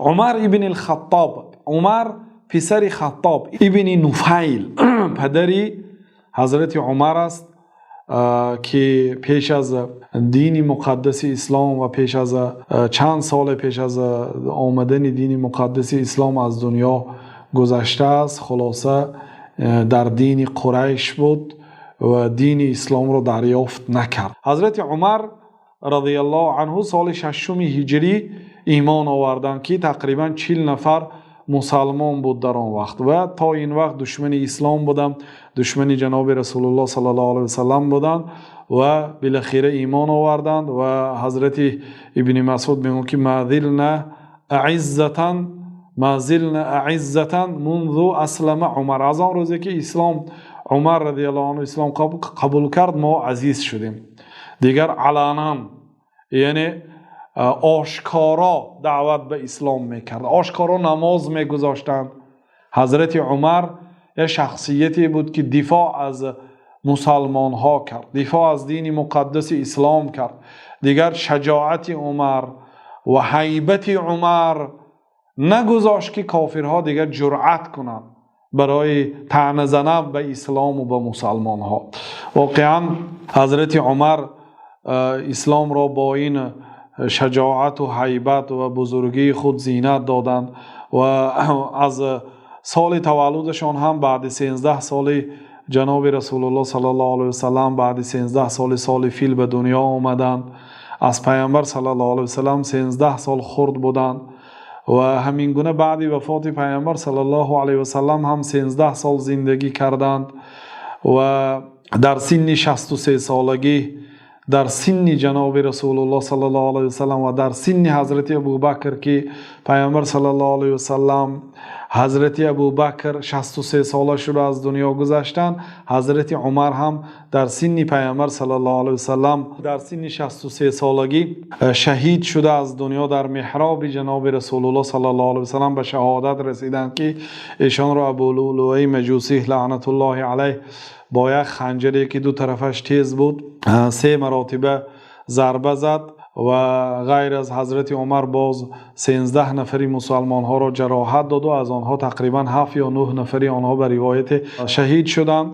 Умар ибн ал-Хаттоб, Умар писари Хаттоб ибн Нуфайл, падари ҳазрати Умар аст, ки пеш аз дини муқаддаси ислом ва пеш аз чанд сол пеш аз омадани дини муқаддаси ислом аз дунё гузаштааст. Хулоса, дар дини Қурайш буд ва дини исломро дарёфт накард. Ҳазрати Умар разияллоҳу анҳу соли шашуми ҳиҷрӣ имон оварданд, ки тақрибан 40 нафар мусулмон буд дар он вақт ва то ин вақт душмани ислом буданд, душмани ҷаноби Расулуллоҳ саллаллоҳу алайҳи васаллам буданд ва бол охир имон оварданд. Ва ҳазрати Ибни Масъуд мегӯяд, ки ما زلنا أعزة منذ أسلم عمر. Аз он рӯзе ки ислом Умар разияллоҳу анҳу ислом қабул кард, мо азиз шудем. Дигар аланан, яъне ошкоро даъват ба ислом мекард, ошкоро намоз мегузоштанд. Ҳазрати Умар як шахсияте буд, ки дифоъ аз мусулмонҳо кард, дифоъ аз дини муқаддаси ислом кард. Дигар шуҷоати Умар ва ҳайбати Умар нагузошт, ки кофирҳо дигар ҷуръат кунанд барои таъна задан ба ислом ва ба мусулмонҳо. Воқеан ҳазрати Умар исломро бо ин шуҷоат ва ҳайбат ва бузургии худ зинат доданд ва аз соли таваллудашон ҳам баъд 13 соли ҷаноби Расулуллоҳ саллаллоҳу алайҳи васаллам, баъд 13 соли фил ба дунё омаданд. Аз Паёмбар саллаллоҳу алайҳи васаллам 13 сол хурд буданд ва ҳамин гуна баъди вафоти Паёмбар саллаллоҳу алайҳи васаллам ҳам 13 сол зиндагӣ карданд ва дар синни 63 солагӣ, дар синни ҷаноби Расулуллоҳ саллаллоҳу алайҳи васаллам ва дар синни ҳазрати Абӯбакр, ки Паёмбар саллаллоҳу алайҳи васаллам, ҳазрати Абӯбакр 63 сола шуда аз дунё гузаштанд, ҳазрати Умар ҳам дар синни Паёмбар саллаллоҳу алайҳи васаллам дар синни 63 солагӣ шаҳид шуда аз дунё, дар меҳроби ҷаноби Расулуллоҳ саллаллоҳу алайҳи васаллам ба шаҳодат расиданд, ки эшонро Абӯ Лӯлӯи Маҷусӣ лаънатуллоҳи алайҳ бо як ханҷаре, ки ду тарафаш тез буд, се маротиба зарба зад ва ғайр аз ҳазрати Умар боз 13 нафари мусулмонҳоро ҷароҳат дод ва аз онҳо тақрибан 7 ё 9 нафари онҳо ба ривоят шаҳид шуданд.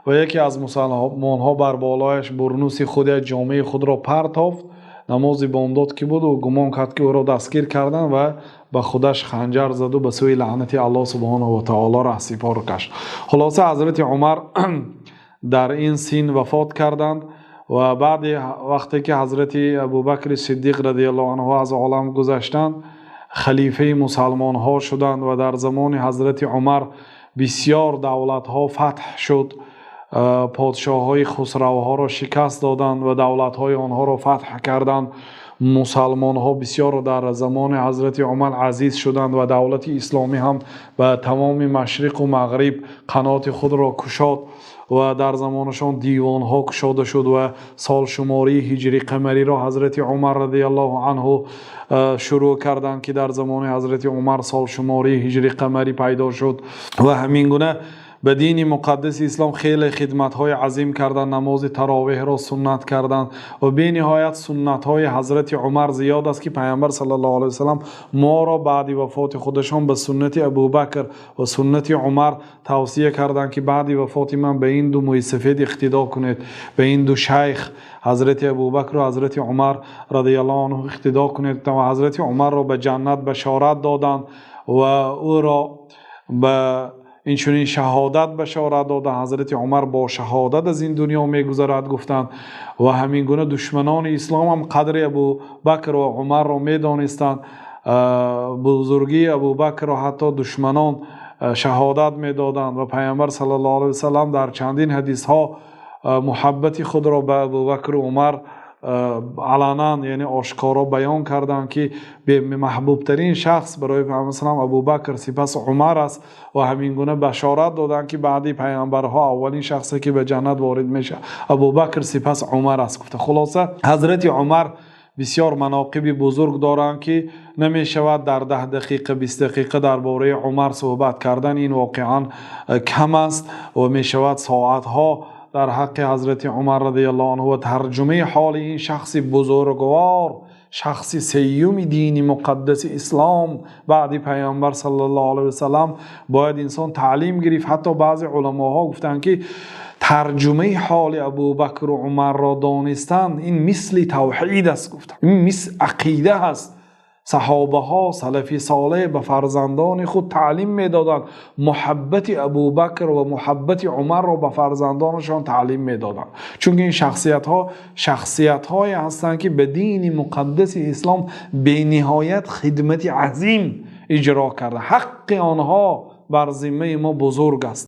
Ва яке аз мусулмонҳо бар болояш бурнуси худ, як ҷомаи худро партофт, намози бомдод ки буд, ӯ гумон кард, ки ӯро дастгир карданд ва ба худаш ханҷар зад ва ба сӯи лаънати Аллоҳ субҳонаҳу ва таъоло раҳсипор гашт. Хулоса, ҳазрати Умар дар ин син вафот карданд ва баъди вақте ки ҳазрати Абӯбакри Сиддиқ разияллоҳу анҳу аз олам гузаштанд, халифаи мусулмонҳо шуданд ва дар замони ҳазрати Умар бисёр давлатҳо фатҳ шуд, подшоҳҳои хусравҳоро шикаст доданд ва давлатҳои онҳоро фатҳ карданд. Мусулмонҳо бисёр дар замони ҳазрати Умар азиз шуданд ва давлати исломӣ ҳам ба тамоми машриқ ва мағриб қаноти худро кушод ва дар замонашон дивонҳо кушода шуд ва солшумории ҳиҷри қамариро ҳазрати Умар разияллоҳу анҳу шурӯъ карданд, ки дар замони ҳазрати Умар солшумории ҳиҷри қамарӣ пайдо шуд. Ва ҳамин гуна ба дини муқаддаси ислом хеле хидматҳои азим карданд, намози таровеҳро суннат карданд ва бениҳоят суннатҳои ҳазрати Умар зиёд аст, ки Паёмбар саллаллоҳу алайҳи васаллам моро баъди вафоти худашон ба суннати Абӯбакр ва суннати Умар тавсия карданд, ки баъди вафоти ман ба ин ду мӯйсафед иқтидо кунед, ба ин ду шайх, ҳазрати Абӯбакр ва ҳазрати Умар разияллоҳу анҳу иқтидо кунед. Ва ҳазрати Умарро ба ҷаннат башорат доданд ва ӯро ба инчунин шаҳодат башорат дода, ҳазрати Умар бо шаҳодат аз ин дунё мегузарад, гуфтанд. Ва ҳамин гуна душманони ислом ҳам қадри Абӯбакр ва Умарро медонистанд. Бузургии Абӯбакрро ҳатто душманон шаҳодат медоданд ва Паёмбар саллаллоҳу алайҳи васаллам дар чандин ҳадисҳо муҳаббати худро ба Абӯбакр ва Умар аланан, яъне ошкоро баён карданд, ки маҳбубтарин шахс барои Паёмбар саллам Абӯбакр, сипас Умар аст. Ва ҳамин гуна башорат доданд, ки баъди паёмбарҳо аввалин шахсе ки ба ҷаннат ворид мешавад Абӯбакр, сипас Умар аст, гуфта. Хулоса, ҳазрати Умар бисёр манокиби бузург доранд, ки намешавад дар 10 дақиқа, 20 дақиқа дар бораи Умар суҳбат кардан, ин воқеан кам аст ва мешавад соатҳо дар ҳаққи ҳазрати Умар разияллоҳу анҳу ва тарҷумаи ҳоли ин шахси бузургвор, Шахси сеюми дини муқаддаси ислом баъд аз паёмбар саллаллоҳу алайҳи васаллам бояд инсон таълим гирифт. Ҳатто баъзе уламоҳо гуфтанд, ки тарҷумаи ҳоли Абӯбакр ва Умарро донистан ин мисли тавҳид аст, гуфтанд. Ин мисли ақида аст. Саҳобаҳо, салафи солеҳ ба фарзандони худ таълим медоданд. Муҳаббати Абӯбакр ва муҳаббати Умарро ба фарзандонашон таълим медоданд. Чун ин шахсиятҳо шахсиятҳое ҳастанд, ки ба дини муқаддаси ислом бениҳоят хидмати азим иҷро кардаанд. Ҳаққи онҳо бар зиммаи мо бузург аст.